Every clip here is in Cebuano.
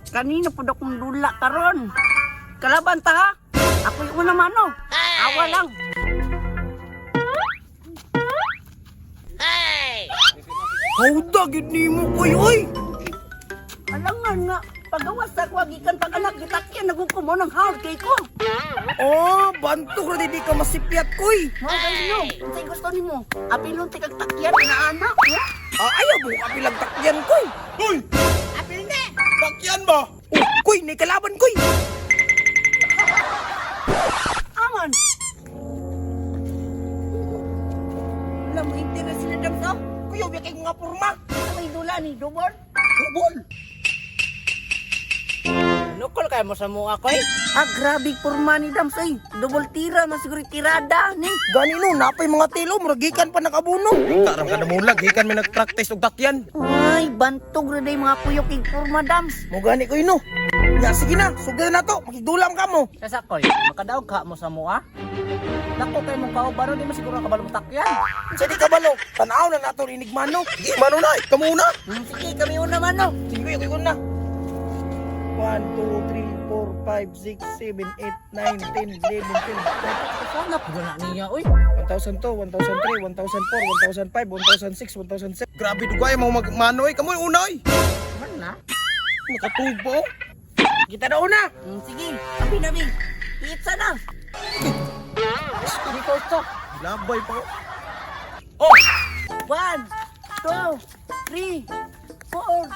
Kanino pud akong dula karon? Kalaban ta ha? Ako'y una mano. Awa lang. Hawda gid nimo koy oy. Alangan nga, pagawas sa ko gikan pag anak gitakyan naguko mo ng hawd kay ko. Oh, bantog ra di ka masipyat koy. Mo kayo, unsay gusto nimo? Apilon ti kag takyan na anak, no? Ah, ayaw mo ka bilang takyan koy. Uy! Apil na. Takyan ba? Oh, koy, nay kalaban koy. Aman. Wala mo interes sila dam to. Kuya, ubi kay nga porma. Sa may dula ni Dubor. Bol. Nukol kayo mo sa mua koy. Ah, grabe porma ni Dams ay. Double tira, man siguro tirada ni. Gani no, napay mga tilo, murag gikan pa nakabuno. Karam ka namulag, gikan may nag-practice og takyan. Ay, bantog ra day mga kuyok kay porma Dams. Mo gani koy no. Ya sige na, sugdan na to, makigdulam ka mo. Sasa koy, makadaog ka mo sa mua. Dako kay mong kauban di mo siguro kabalo mo takyan. Sa di kabalo, tanaw na nato ni Enigmano. Sige, mano na, ikaw muna. Sige, kami una man no. Sige, kuya, kuya na. 1, 2, 3, 4, 5, 6, 7, 8, 9, 10, 11, 12, Sana pud na niya oy. 1002, 1003, 1004, 1005, 1006, 1007. Grabe dugay mo magmano oy, kamoy una oy. Man na. Makatug ba oh? Kita na una. Sige, abi na bi. Iitsa na. Hindi ko ito. Labay pa ko. Oh, 1, 2, 3, 4.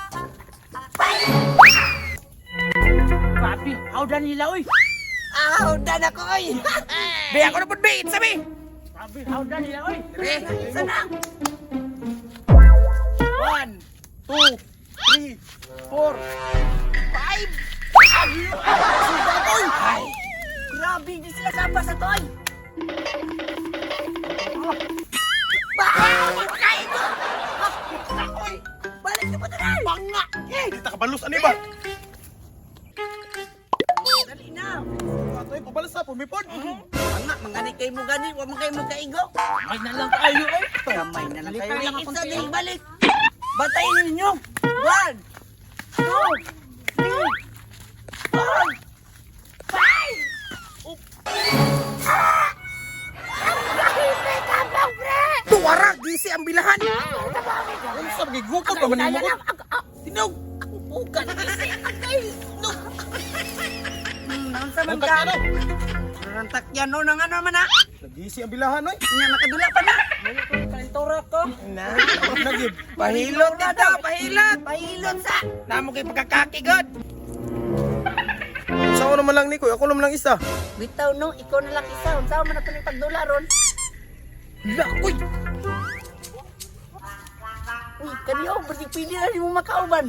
grabe. Hawdan nila oy. Ah, dan ako oy. Be, ako na pud be, it's me. Grabe, hawdan nila oy. Iitsa na. 1, 2, 3, 4, 5. Suga koy. Ay, Grabe, di sila kapa sa toy. Ba! Kay ko. koy. Balik na pa tanan. Banga. Eh, di ta kabalos ani ba? Dali na. Atoy pabalos sa pumipod. Banga, mangani kay mo gani, wa man kayo magkaigo. May na lang kayo oy. Kamay na lang kayo. Balik lang akong Isa tiil. din balik. Bantayin ninyo. 1, 2, 3, 4, 5. Tuwara, gisi ang bilahan. Unsa magigukod pa man nimo? Tinog. Ugan gisi agay. No. Naunsa man Ang ka? takyan oh. Rantak yan no nang ano man ha. Nagisi ang bilahan oy. Nya makadula pa na. Kalintura ko. Na. Nagyud. Pahilot na daw, pahilot. Pahilot sa. Namo kay pagkakaki god. Sa naman lang ni koy, ako naman lang isa. Bitaw no, ikaw na lang isa. Unsa man ato ning pagdula ron? Lakoy. Uy, kaniyo, basig pwede na nimo makauban.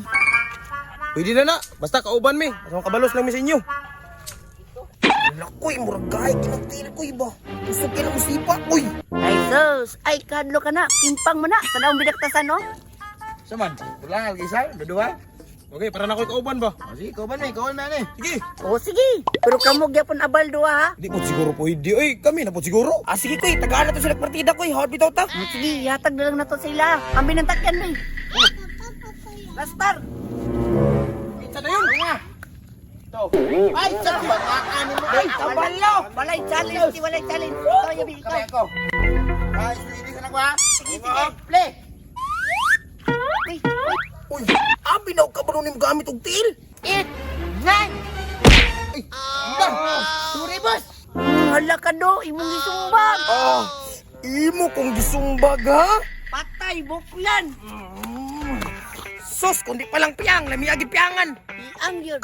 Pwede na na, basta kauban mi. Basta kabalos lang mi sa inyo. Lakoy, murag gahi kinagtil koy ba. Usog kay na sipa koy. Ay sus, ay kadlo ka na, kimpang mo na. Tanawang bidaktasan no. Saman, wala nga isa, dua. Okay, para na ako'y kauban ba? Oh, sige, kauban eh, kauban man eh. Sige. O sige, pero kamo gyapon abal duha ha. Di po siguro pwede oy, kami na po siguro. Ah, sige koy, tagaan na to sila partida koy. Hawd bitaw ta. Sige, ihatag na lang na to sila. Ang binantakyan mi. Lastar. Isa na yun. Ay, sa bangaan mo. Ay, kabalo. Walay challenge, di walay challenge. Ikaw, Yabi, ikaw. Kami ako. Ay, sige sa nagwa. Sige, sige. Play. Uy, uy. Uy, abi na og kabalo nimo gamit og tiil. 8, 9. Ay, sorry boss. Hala ka do, imong gisumbag. Ah, imo kong gisumbag ha. Patay, buklan. Sus, kundi palang piyang, lami agi piyangan. Iang yun.